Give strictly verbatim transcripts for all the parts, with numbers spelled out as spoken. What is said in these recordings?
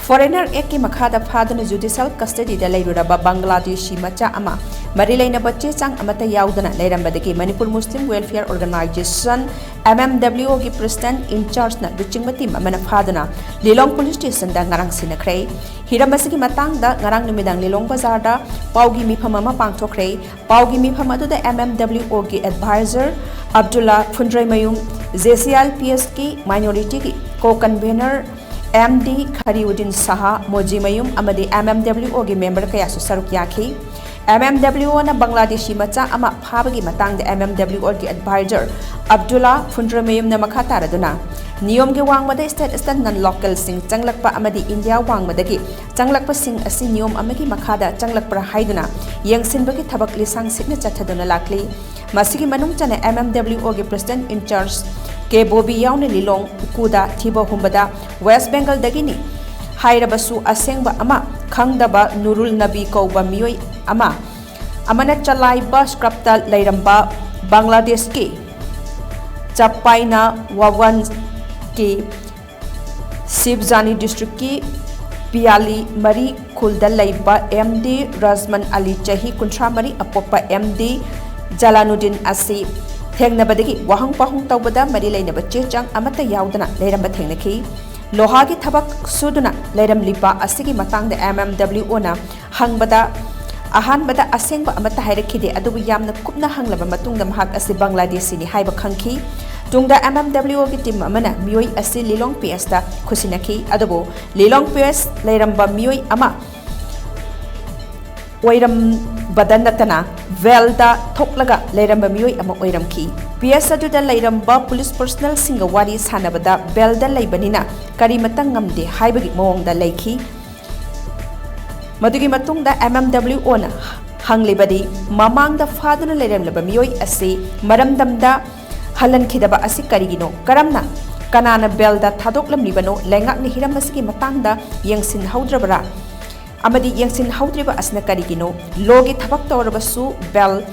Foreigner Act ꯀꯤ ꯃꯈꯥꯗ ꯐꯥꯗꯨꯅ judicial custody ꯗ ꯂꯩꯔꯨꯔꯕ ꯕꯪꯒ꯭ꯂꯥꯗꯦꯁꯤ ꯃꯆꯥ ꯑꯃ ꯃꯔꯤ ꯂꯩꯅꯕ ꯆꯦ ꯆꯥꯡ ꯑꯃꯠꯇ ꯌꯥꯎꯗꯅ ꯂꯩꯔꯝꯕꯗꯒꯤ Manipur Muslim welfare organisation, M M W O ꯒꯤ president in charge ꯅ ꯂꯨꯆꯤꯡꯕ team ꯑꯃꯅ ꯐꯥꯗꯨꯅ ꯂꯤꯂꯣꯡ police station ꯗ ꯉꯔꯥꯡ ꯁꯤꯟꯅꯈ꯭ꯔꯦ꯫ ꯍꯤꯔꯝ ꯑꯁꯤꯒꯤ ꯃꯇꯥꯡꯗ ꯉꯔꯥꯡ ꯅꯨꯃꯤꯗꯥꯡ ꯂꯤꯂꯣꯡ ꯕꯖꯥꯔꯗ ꯄꯥꯎꯒꯤ ꯃꯤꯐꯝ ꯑꯃ ꯄꯥꯡꯊꯣꯛꯈ꯭ꯔꯦ꯫ ꯄꯥꯎꯒꯤ ꯃꯤꯐꯝ ꯑꯗꯨꯗ M M W O ꯒꯤ advisor Abdulla Phundreimayum, J C I L P S ꯀꯤ minority ꯒꯤ co-convener M D ꯈꯔꯤꯎꯗꯤꯟ ꯁꯍꯥ, ꯃꯣꯖꯤꯃꯌꯨꯝ ꯑꯃꯗꯤ M M W O ꯒꯤ member ꯀꯌꯥꯁꯨ ꯁꯔꯨꯛ ꯌꯥꯈꯤ꯫ M M W O ꯅ ꯕꯪꯒ꯭ꯂꯥꯗꯦꯁꯤ ꯃꯆꯥ ꯑꯃ ꯐꯥꯕꯒꯤ ꯃꯇꯥꯡꯗ M M W O ꯒꯤ advisor ꯑꯕꯗꯨꯜꯂꯥ ꯐꯨꯟꯗ꯭ꯔꯩꯃꯌꯨꯝꯅ ꯃꯈꯥ ꯇꯥꯔꯗꯨꯅ, ꯅꯤꯌꯣꯝꯒꯤ ꯋꯥꯡꯃꯗ state state non local ꯁꯤꯡ ꯆꯪꯂꯛꯄ ꯑꯃꯗꯤ ꯏꯟꯗꯤꯌꯥ ꯋꯥꯡꯃꯗꯒꯤ ꯆꯪꯂꯛꯄꯁꯤꯡ ꯑꯁꯤ ꯅꯤꯌꯣꯝ ꯑꯃꯒꯤ ꯃꯈꯥꯗ ꯆꯪꯂꯛꯄ꯭ꯔꯥ ꯍꯥꯏꯗꯨꯅ ꯌꯦꯡꯁꯤꯟꯕꯒꯤ ꯊꯕꯛ ꯂꯤꯁꯥꯡ ꯁꯤꯠꯅ ꯆꯠꯊꯗꯨꯅ ꯂꯥꯛꯂꯤ꯫ ꯃꯁꯤꯒꯤ ꯃꯅꯨꯡ ꯆꯟꯅ M M W O ꯒꯤ president in charge K Bobby ꯌꯥꯎꯅ ꯂꯤꯂꯣꯡ ꯎꯀꯨꯗ ꯊꯤꯕ ꯍꯨꯝꯕꯗ West Bengal ꯗꯒꯤꯅꯤ ꯍꯥꯏꯔꯕꯁꯨ ꯑꯁꯦꯡꯕ ꯑꯃ ꯈꯪꯗꯕ ꯅꯨꯔꯨꯜ ꯅꯕꯤ ꯀꯧꯕ ꯃꯤꯑꯣꯏ ꯑꯃ ꯑꯃꯅ ꯆꯂꯥꯏꯕ scrap ꯇ ꯂꯩꯔꯝꯕ ꯕꯪꯒ꯭ꯂꯥꯗꯦꯁꯀꯤ ꯆꯄꯥꯏꯅ ꯋꯥꯋꯟꯀꯤ ꯁꯤꯕꯖꯥꯅꯤ district ꯀꯤ ꯄꯤꯌꯥꯂꯤ ꯃꯔꯤ ꯈꯨꯜꯗ ꯂꯩꯕ M D ꯔꯖꯃꯟ ꯑꯂꯤ ꯆꯍꯤ ꯀꯨꯟꯊ꯭ꯔꯥ ꯃꯔꯤ ꯑꯄꯣꯛꯄ M D ꯖꯂꯥꯅꯨꯗꯤꯟ ꯑꯁꯤ ꯊꯦꯡꯅꯕꯗꯒꯤ ꯋꯥꯍꯪ ꯄꯥꯎꯍꯪ ꯇꯧꯕꯗ ꯃꯔꯤ ꯂꯩꯅꯕ ꯆꯦ ꯆꯥꯡ ꯑꯃꯠꯇ ꯌꯥꯎꯗꯅ ꯂꯩꯔꯝꯕ ꯊꯦꯡꯅꯈꯤ꯫ ꯂꯣꯍꯥꯒꯤ ꯊꯕꯛ ꯁꯨꯗꯨꯅ ꯂꯩꯔꯝꯂꯤꯕ ꯑꯁꯤꯒꯤ ꯃꯇꯥꯡꯗ M M W O ꯅ ꯍꯪꯕꯗ ꯑꯍꯥꯟꯕꯗ ꯑꯁꯦꯡꯕ ꯑꯃꯠꯇ ꯍꯥꯏꯔꯛꯈꯤꯗꯦ, ꯑꯗꯨꯕꯨ ꯌꯥꯝꯅ ꯀꯨꯞꯅ ꯍꯪꯂꯕ ꯃꯇꯨꯡꯗ ꯃꯍꯥꯛ ꯑꯁꯤ ꯕꯪꯒ꯭ꯂꯥꯗꯦꯁꯤꯅꯤ ꯍꯥꯏꯕ ꯈꯪꯈꯤ꯫ ꯇꯨꯡꯗ M M W O ꯒꯤ team ꯑꯃꯅ ꯃꯤꯑꯣꯏ ꯑꯁꯤ ꯂꯤꯂꯣꯡ P S ꯇ ꯈꯨꯠꯁꯤꯟꯅꯈꯤ, ꯑꯗꯨꯕꯨ ꯂꯤꯂꯣꯡ P S ꯂꯩꯔꯝꯕ ꯃꯤꯑꯣꯏ ꯑꯃ ꯑꯣꯏꯔꯝꯕꯗ ꯅꯠꯇꯅ ꯕꯦꯜꯗ ꯊꯣꯛꯂꯒ ꯂꯩꯔꯝꯕ ꯃꯤꯑꯣꯏ ꯑꯃ ꯑꯣꯏꯔꯝꯈꯤ꯫ P S ꯑꯗꯨꯗ ꯂꯩꯔꯝꯕ police personnel ꯁꯤꯡꯒ ꯋꯥꯔꯤ ꯁꯥꯟꯅꯕꯗ ꯕꯦꯜꯗ ꯂꯩꯕꯅꯤꯅ ꯀꯔꯤꯃꯇ ꯉꯝꯗꯦ ꯍꯥꯏꯕꯒꯤ ꯃꯑꯣꯡꯗ ꯂꯩꯈꯤ꯫ ꯃꯗꯨꯒꯤ ꯃꯇꯨꯡꯗ M M W O ꯅ ꯍꯪꯂꯤꯕꯗꯤ, ꯃꯃꯥꯡꯗ ꯐꯥꯗꯨꯅ ꯂꯩꯔꯝꯂꯕ ꯃꯤꯑꯣꯏ ꯑꯁꯤ ꯃꯔꯝꯗꯝꯗ ꯍꯜꯍꯟꯈꯤꯗꯕ ꯑꯁꯤ ꯀꯔꯤꯒꯤꯅꯣ? ꯀꯔꯝꯅ, ꯀꯅꯥꯅ ꯕꯦꯜꯗ ꯊꯥꯗꯣꯛꯂꯝꯂꯤꯕꯅꯣ? ꯂꯩꯉꯥꯛꯅ ꯍꯤꯔꯝ ꯑꯁꯤꯒꯤ ꯃꯇꯥꯡꯗ ꯌꯦꯡꯁꯤꯟꯍꯧꯗ꯭ꯔꯕꯔꯥ? ꯑꯃꯗꯤ ꯌꯦꯡꯁꯤꯟꯍꯧꯗ꯭ꯔꯤꯕ ꯑꯁꯤꯅ ꯀꯔꯤꯒꯤꯅꯣ? ꯂꯣꯒꯤ ꯊꯕꯛ ꯇꯧꯔꯕꯁꯨ ꯕꯦꯜ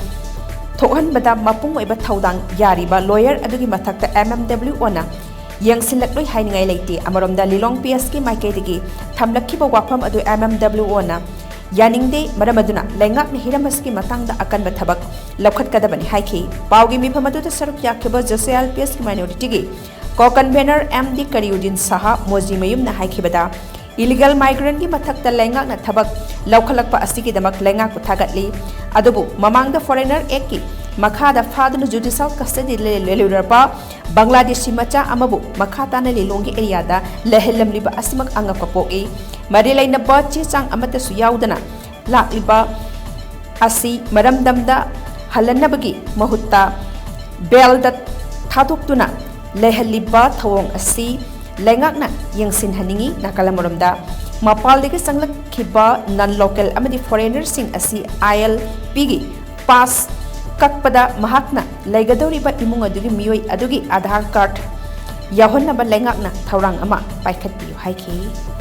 ꯊꯣꯛꯍꯟꯕꯗ ꯃꯄꯨꯡ ꯑꯣꯏꯕ ꯊꯧꯗꯥꯡ ꯌꯥꯔꯤꯕ lawyer ꯑꯗꯨꯒꯤ ꯃꯊꯛꯇ M M W O ꯅ ꯌꯦꯡꯁꯤꯜꯂꯛꯂꯣꯏ ꯍꯥꯏꯅꯤꯡꯉꯥꯏ ꯂꯩꯇꯦ꯫ ꯑꯃꯔꯣꯝꯗ ꯂꯤꯂꯣꯡ ꯄꯤ ꯑꯦꯁꯀꯤ ꯃꯥꯏꯀꯩꯗꯒꯤ ꯊꯝꯂꯛꯈꯤꯕ ꯋꯥꯐꯝ ꯑꯗꯨ ꯑꯦꯝ ꯑꯦꯝ ꯗꯕ꯭ꯂꯤꯎ ꯑꯣꯅ ꯌꯥꯅꯤꯡꯗꯦ꯫ ꯃꯔꯝ ꯑꯗꯨꯅ ꯂꯩꯉꯥꯛꯅ ꯍꯤꯔꯝ ꯑꯁꯤꯒꯤ ꯃꯇꯥꯡꯗ ꯑꯀꯟꯕ ꯊꯕꯛ ꯂꯧꯈꯠꯀꯗꯕꯅꯤ ꯍꯥꯏꯈꯤ꯫ ꯄꯥꯎꯒꯤ ꯃꯤꯐꯝ ꯑꯗꯨꯗ ꯁꯔꯨꯛ ꯌꯥꯈꯤꯕ ꯖꯦꯁꯦ ꯑꯦꯜ ꯄꯤ ꯑꯦꯁꯀꯤ ꯃꯥꯏꯅꯣꯔꯤꯇꯤꯒꯤ ꯀꯣ ꯀꯟꯚꯦꯅꯔ ꯑꯦꯝ ꯗꯤ ꯀꯔꯤꯎꯗꯤꯟ ꯁꯍꯥ ꯃꯣꯖꯤꯃꯌꯨꯝꯅ ꯍꯥꯏꯈꯤꯕꯗ, ꯏꯂꯤꯒꯦꯜ ꯃꯥꯏꯒ꯭ꯔꯦꯟꯒꯤ ꯃꯊꯛꯇ ꯂꯩꯉꯥꯛꯅ ꯊꯕꯛ ꯂꯧꯈꯠꯂꯛꯄ ꯑꯁꯤꯒꯤꯗꯃꯛ ꯂꯩꯉꯥꯛꯄꯨ ꯊꯥꯒꯠꯂꯤ꯫ ꯑꯗꯨꯕꯨ ꯃꯃꯥꯡꯗ ꯐꯣꯔꯦꯅꯔ ꯑꯦꯛꯀꯤ ꯃꯈꯥꯗ ꯐꯥꯗꯨꯅ ꯖꯨꯗꯤꯁꯤꯌꯦꯜ ꯀꯁꯇꯗꯤꯗ ꯂꯩ-, ꯂꯩꯔꯨꯔꯕ ꯕꯪꯒ꯭ꯂꯥꯗꯦꯁꯤ ꯃꯆꯥ ꯑꯃꯕꯨ ꯃꯈꯥ ꯇꯥꯅ ꯂꯤꯂꯣꯡꯒꯤ ꯑꯦꯔꯤꯌꯥꯗ ꯂꯩꯍꯜꯂꯝꯂꯤꯕ ꯑꯁꯤꯃꯛ ꯑꯉꯛꯄ ꯄꯣꯛꯏ꯫ ꯃꯔꯤ ꯂꯩꯅꯕ ꯆꯦ ꯆꯥꯡ ꯑꯃꯠꯇꯁꯨ ꯌꯥꯎꯗꯅ ꯂꯥꯛꯂꯤꯕ ꯑꯁꯤ ꯃꯔꯝꯗꯝꯗ ꯍꯜꯍꯟꯅꯕꯒꯤ ꯃꯍꯨꯠꯇ ꯕꯦꯜꯗ ꯊꯥꯗꯣꯛꯇꯨꯅ ꯂꯩꯍꯜꯂꯤꯕ ꯊꯧꯑꯣꯡ ꯑꯁꯤ ꯂꯩꯉꯥꯛꯅ ꯌꯦꯡꯁꯤꯟꯍꯟꯅꯤꯡꯏ꯫ ꯅꯥꯀꯜ ꯑꯃꯔꯣꯝꯗ, ꯃꯄꯥꯟꯗꯒꯤ ꯆꯪꯂꯛꯈꯤꯕ ꯅꯟ ꯂꯣꯀꯦꯜ ꯑꯃꯗꯤ ꯐꯣꯔꯦꯅꯔꯁꯤꯡ ꯑꯁꯤ ꯑꯥꯏ ꯑꯦꯜ ꯄꯤꯒꯤ ꯄꯥꯁ ꯀꯛꯄꯗ ꯃꯍꯥꯛꯅ ꯂꯩꯒꯗꯧꯔꯤꯕ ꯏꯃꯨꯡ ꯑꯗꯨꯒꯤ ꯃꯤꯑꯣꯏ ꯑꯗꯨꯒꯤ ꯑꯥꯙꯥꯔ ꯀꯥꯔꯗ ꯌꯥꯎꯍꯟꯅꯕ ꯂꯩꯉꯥꯛꯅ ꯊꯧꯔꯥꯡ ꯑꯃ ꯄꯥꯏꯈꯠꯄꯤꯌꯨ ꯍꯥꯏꯈꯤ꯫